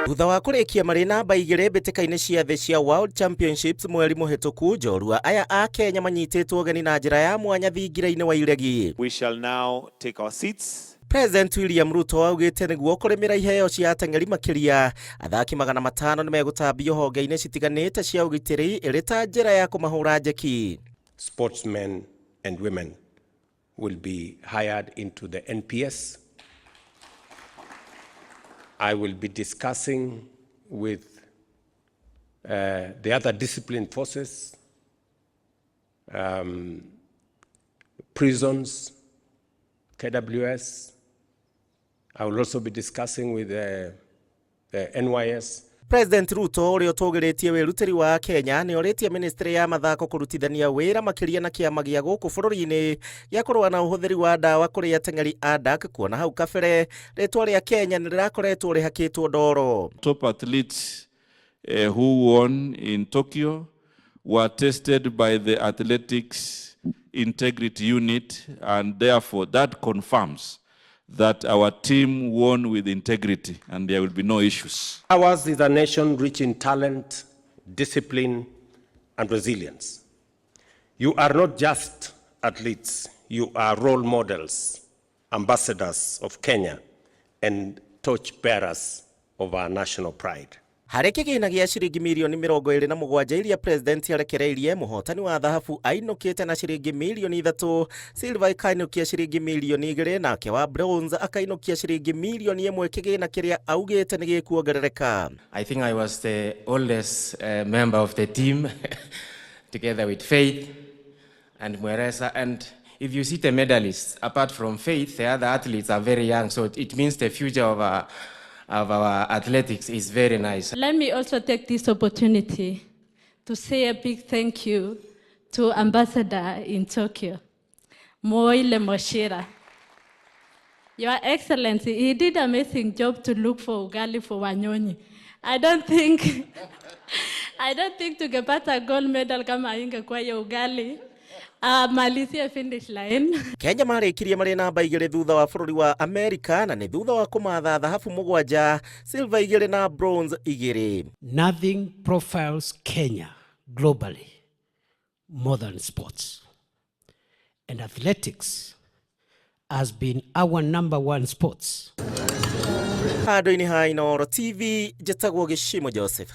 Thutha wa kũrĩkia marĩ namba 2 mbĩtĩka-inĩ cia thĩ cia World Championships mweri mũhĩtũku, njorua aya a Kenya manyitĩtwo ũgeni na njĩra ya mwanya thingira-inĩ wa iregi. We shall now take our seats. President William Ruto augĩte nĩguo kũrĩmĩra iheo cia ateng'eri makĩria, athaki 500 nĩmegũtambio honge-inĩ citiganĩte cia ũgitĩri ĩrĩ ta njĩra ya kũmahũra njeki. Sportsmen and women will be hired into the NPS. I will be discussing with the other discipline forces, prisons, KWS. I will also be discussing with the NYS. President Ruto, ũrĩa ũtũgĩrĩtie wĩrutĩri wa Kenya, nĩ orĩtie ministry ya mathako kũrutithania wĩra makĩria na kĩama gĩa gũkũ bũrũri-inĩ gĩa kũrũa na ũhũthĩri wa ndawa kũrĩ ateng'eri ADAK, kuona hau kabere rĩtwa rĩa Kenya nĩ rĩrakoretwo rĩhakĩtwo ndoro. Top athletes who won in Tokyo were tested by the Athletics Integrity Unit, and therefore that confirms that our team won with integrity and there will be no issues. Ours is a nation rich in talent, discipline, and resilience. You are not just athletes, you are role models, ambassadors of Kenya, and torchbearers of our national pride. Harĩ kĩgĩna gĩa ciringi mirioni 27 iria president arekereirie, mũhotani wa thahabu ainũkĩte na ciringi mirioni 3, silver ĩkainũkia ciringi mirioni 2, nake wa bronze akainũkia ciringi mirioni 1, kĩgĩna kĩrĩa augĩte nĩ gĩkuongerereka. I think I was the oldest member of the team, together with Faith and Mweresa. And if you see the medalists, apart from Faith, the other athletes are very young. So it means the future of our athletics is very nice. Let me also take this opportunity to say a big thank you to Ambassador in Tokyo, Moi Lemoshira. Your Excellency, he did amazing job to look for ugali for Wanyonyi. I don't think tungepata gold medal kama ingekuwa hiyo ugali. Malizie finish line. Kenya marĩkirie marĩ namba 2 thutha wa bũrũri wa Amerika, na nĩ thutha wa kũmatha thahabu 7, silver 2 na bronze 2. Nothing profiles Kenya globally more than sports. And athletics has been our number one sports. Handũ-inĩ ha Inooro TV, njĩtagwo Gĩcimo Joseph.